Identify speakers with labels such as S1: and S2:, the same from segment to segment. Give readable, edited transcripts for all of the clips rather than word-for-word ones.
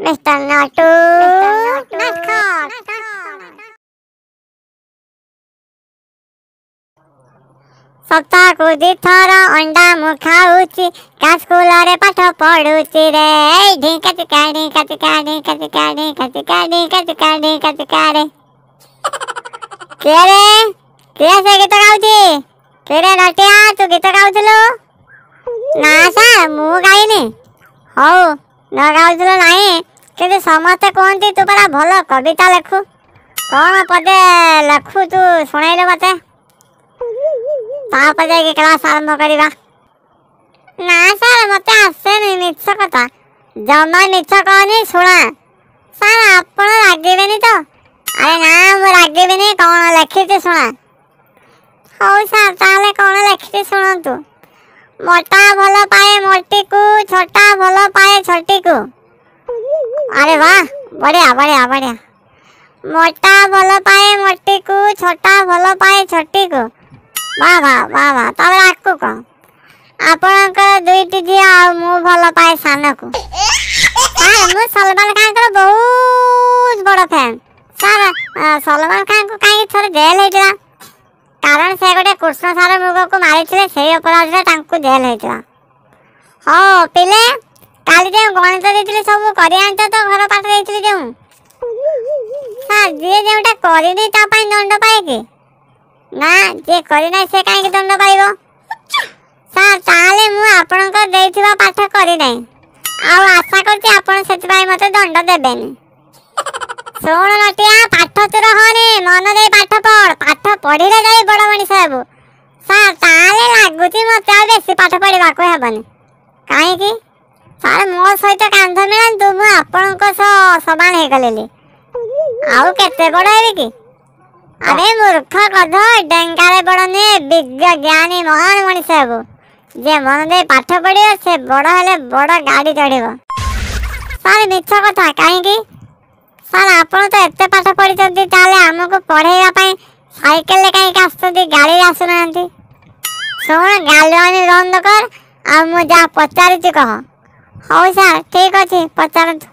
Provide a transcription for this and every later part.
S1: Mister ନଟୁ ନଟଖଟ। ସପ୍ତାହକୁ 2 ଥର ଅଣ୍ଡା ମୁଁ ଖାଉଛି, ଗାଁ ସ୍କୁଲରେ ପାଠ ପଢୁଛି ରେ। ଢିଙ୍କା ଚିକା ଢିଙ୍କା ଚିକା ଢିଙ୍କା ଚିକା ଢିଙ୍କା ଚିକା ଢିଙ୍କା ଚିକା ଢିଙ୍କା ଚିକା ରେ। କିଏ ରେ, କିଏ ସେ ଗୀତ ଗାଉଛି? କିଏ ରେ ନଟିଆ, ତୁ ଗୀତ ଗାଉଥିଲୁ? ନା ସାର୍, ମୁଁ ଗାଇନି। ହଉ, ନ ଗାଉଥିଲୁ ନାହିଁ, କିନ୍ତୁ ସମସ୍ତେ କୁହନ୍ତି ତୁ ପରା ଭଲ କବିତା ଲେଖୁ। କ'ଣ ପଦେ ଲେଖୁ ତୁ ଶୁଣେଇଲୁ ମତେ, ତାପରେ ଯାଇକି କ୍ଲାସ୍ ଆରମ୍ଭ କରିବା। ନା ସାର୍, ମତେ ଆସେନି। ମିଛ କଥା, ଜମା ମିଛ କହନି, ଶୁଣା। ସାର୍, ଆପଣ ରାଗିବେନି ତ? ଆରେ ନା, ମୁଁ ରାଗିବିନି, କ'ଣ ଲେଖିଛି ଶୁଣା। ହଉ ସାର୍, ତାହେଲେ କ'ଣ ଲେଖିଛି ଶୁଣନ୍ତୁ। ମୋଟା ଭଲ ପାଏ ମୋଟିକୁ, ଛୋଟା ଭଲ ପାଏ ଛୋଟିକୁ। ଆରେ ବାহ, ବଢ଼ିଆ ବଢ଼ିଆ ବଢ଼ିଆ। ମୋଟା ଭଲ ପାଏ ମୋଟିକୁ, ଛୋଟା ଭଲ ପାଏ ଛୋଟିକୁ। ବାহ ବାହ ବାହ ବାହ। ତାପରେ ଆକୁ କଣ? ଆପଣଙ୍କର ଦୁଇଟି ଝିଅ ଆଉ ମୁଁ ଭଲ ପାଏ ସାନକୁ। ସାର୍, ମୁଁ ସଲମାନ ଖାନଙ୍କର ବହୁତ ବଡ଼ ଫ୍ୟାନ୍। ସାର୍, ସଲମାନ ଖାନଙ୍କୁ କାହିଁକି ଥରେ ଜେଲ୍ ହେଇଥିଲା? କାରଣ ସେ ଗୋଟେ କୃଷ୍ଣସାର ମୃଗକୁ ମାରିଥିଲେ, ସେଇ ଅପରାଧରେ ତାଙ୍କୁ ଜେଲ୍ ହେଇଥିଲା। ହଉ ପିଲେ, କାଲି ଯେଉଁ ଗଣିତ ଦେଇଥିଲି ସବୁ କରି ଆଣିଛ ତ? ଘର ପାଠ ଦେଇଥିଲି ଯେଉଁ? ସାର୍, ଯିଏ ଯେଉଁଟା କରିନି ତା ପାଇଁ ଦଣ୍ଡ ପାଏ କି? ନା, ଯିଏ କରିନାହିଁ ସେ କାହିଁକି ଦଣ୍ଡ ପାଇବ? ସାର୍, ତାହେଲେ ମୁଁ ଆପଣଙ୍କ ଦେଇଥିବା ପାଠ କରିନାହିଁ ଆଉ ଆଶା କରୁଛି ଆପଣ ସେଥିପାଇଁ ମୋତେ ଦଣ୍ଡ ଦେବେନି। ଶୁଣ ନଟିଆ, ପାଠ ଚୋର ହନି, ମନ ଦେଇ ପାଠ ପଢ। ପାଠ ପଢିଲେ ଯାଇ ବଡ଼ ମଣିଷ ହେବୁ। ସାର୍, ତାହେଲେ ଲାଗୁଛି ମୋତେ ଆଉ ବେଶୀ ପାଠ ପଢିବାକୁ ହେବନି। କାହିଁକି ସାର୍? ମୋ ସହିତ କାନ୍ଧ ମିଳାନ୍ତୁ, ମୁଁ ଆପଣଙ୍କ ସହ ସମାନ ହେଇଗଲିଣି, ଆଉ କେତେ ବଡ଼ ହେବି କି? ଆରେ ମୂର୍ଖ ଗଧ, ଡେଙ୍ଗାରେ ବଡ଼ ନୁହେଁ, ବିଜ୍ଞ ଜ୍ଞାନୀ ମହାନ ମଣିଷ ହେବୁ। ଯିଏ ମନ ଦେଇ ପାଠ ପଢିବ ସେ ବଡ଼ ହେଲେ ବଡ଼ ଗାଡ଼ି ଚଢ଼ିବ। ସାର୍, ମିଛ କଥା। କାହିଁକି ସାର୍? ଆପଣ ତ ଏତେ ପାଠ ପଢ଼ିଛନ୍ତି, ତାହେଲେ ଆମକୁ ପଢ଼େଇବା ପାଇଁ ସାଇକେଲରେ କାହିଁକି ଆସୁଛନ୍ତି, ଗାଡ଼ିରେ ଆସୁନାହାନ୍ତି? ଶୁଣ, ଗାଲୁଆମି ବନ୍ଦ କର ଆଉ ମୁଁ ଯାହା ପଚାରୁଛି କହ। ହଉ ସାର୍, ଠିକ ଅଛି, ପଚାରନ୍ତୁ।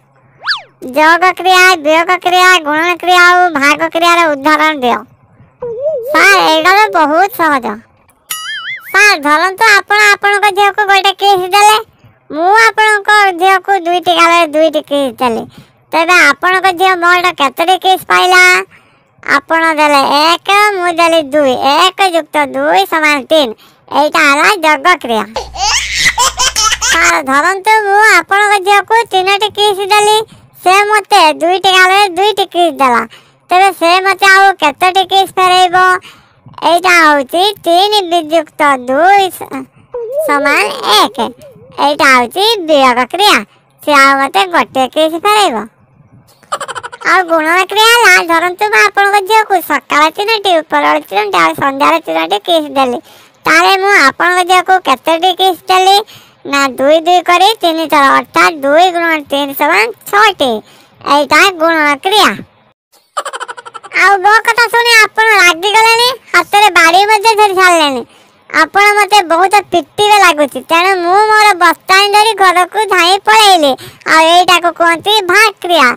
S1: ଯୋଗ କ୍ରିୟା, ବିୟୋଗ କ୍ରିୟା, ଗୁଣନ କ୍ରିୟା ଆଉ ଭାଗ କ୍ରିୟାର ଉଦାହରଣ ଦିଅ। ସାର୍, ଏଇଟା ତ ବହୁତ ସହଜ। ସାର୍, ଧରନ୍ତୁ ଆପଣ ଆପଣଙ୍କ ଝିଅକୁ ଗୋଟେ କିସ୍ ଦେଲେ, ମୁଁ ଆପଣଙ୍କ ଝିଅକୁ ଦୁଇଟି ଗାଲରେ ଦୁଇଟି କିସ୍ ଦେଲି, ତେବେ ଆପଣଙ୍କ ଝିଅ ମୋଟ କେତୋଟି କିସ୍ ପାଇଲା? ଆପଣ ଦେଲେ 1, ମୁଁ ଦେଲି 2। 1 ଯୁକ୍ତ 2 ସମାନ 3। ଏଇଟା ହେଲା ଯୋଗ କ୍ରିୟା। ସାର୍, ଧରନ୍ତୁ ମୁଁ ଆପଣଙ୍କ ଝିଅକୁ ତିନୋଟି କିସ୍ ଦେଲି, ସେ ମୋତେ ଦୁଇଟି ଗାଲରେ ଦୁଇଟି କିସ୍ ଦେଲା, ତେବେ ସେ ମୋତେ ଆଉ କେତୋଟି କିସ୍ ଫେରେଇବ? ଏଇଟା ହେଉଛି 3 ବିଯୁକ୍ତ 2 ସମାନ 1। ଏଇଟା ହେଉଛି ବିୟୋଗ କ୍ରିୟା। ସେ ଆଉ ମୋତେ ଗୋଟିଏ କିସ୍ ଫେରେଇବ। ଆଉ ଗୁଣନ କ୍ରିୟା ହେଲା, ଧରନ୍ତୁ ମୁଁ ଆପଣଙ୍କ ଝିଅକୁ ସକାଳେ ତିନୋଟି, ଉପରଓଳି ତିନୋଟି ଆଉ ସନ୍ଧ୍ୟାରେ ତିନୋଟି କିସ୍ ଦେଲି, ତାହେଲେ ମୁଁ ଆପଣଙ୍କ ଝିଅକୁ କେତୋଟି କିସ୍ ଦେଲି? ନା, ଦୁଇ ଦୁଇ କରି ତିନି ଥର, ଅର୍ଥାତ୍ 2 ଗୁଣ 3 ସମାନ 6ଟି। ଏଇଟା ଗୁଣନ କ୍ରିୟା। ଆଉ ମୋ କଥା ଶୁଣି ଆପଣ ରାଗିଗଲେଣି, ହାତରେ ବାଡ଼ି ମଧ୍ୟ ଧରି ସାରିଲେଣି। ଆପଣ ମୋତେ ବହୁତ ପିଟିବେ ଲାଗୁଛି, ତେଣୁ ମୁଁ ମୋର ବସ୍ତାନି ଧରି ଘରକୁ ଧାଇଁ ପଳେଇଲି। ଆଉ ଏଇଟାକୁ କୁହନ୍ତି ଭାଗ କ୍ରିୟା।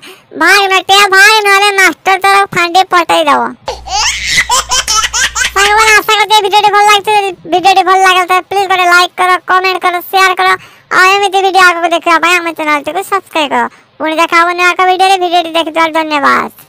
S1: ଭାଗ ନଟିଆ ଭାଗ, ନହେଲେ ମାଷ୍ଟର ତୋର ଫାଣ୍ଡି ପଟେଇ ଦବ। ସାଙ୍ଗମାନେ, ଆଶା କରୁଛି ଏ ଭିଡ଼ିଓଟି ଭଲ ଲାଗିଛି। ଭିଡ଼ିଓଟି ଭଲ ଲାଗିଲା ତ ପ୍ଲିଜ୍ ଗୋଟେ ଲାଇକ୍ କର, କମେଣ୍ଟ କର, ସେୟାର କର ଆଉ ଏମିତି ଭିଡ଼ିଓ ଆଗକୁ ଦେଖିବା ପାଇଁ ଆମ ଚ୍ୟାନେଲଟିକୁ ସବସ୍କ୍ରାଇବ୍ କର। ପୁଣି ଦେଖା ହେବ ନୂଆ ଏକ ଭିଡ଼ିଓରେ। ଭିଡ଼ିଓଟି ଦେଖିଥିବାରୁ ଧନ୍ୟବାଦ।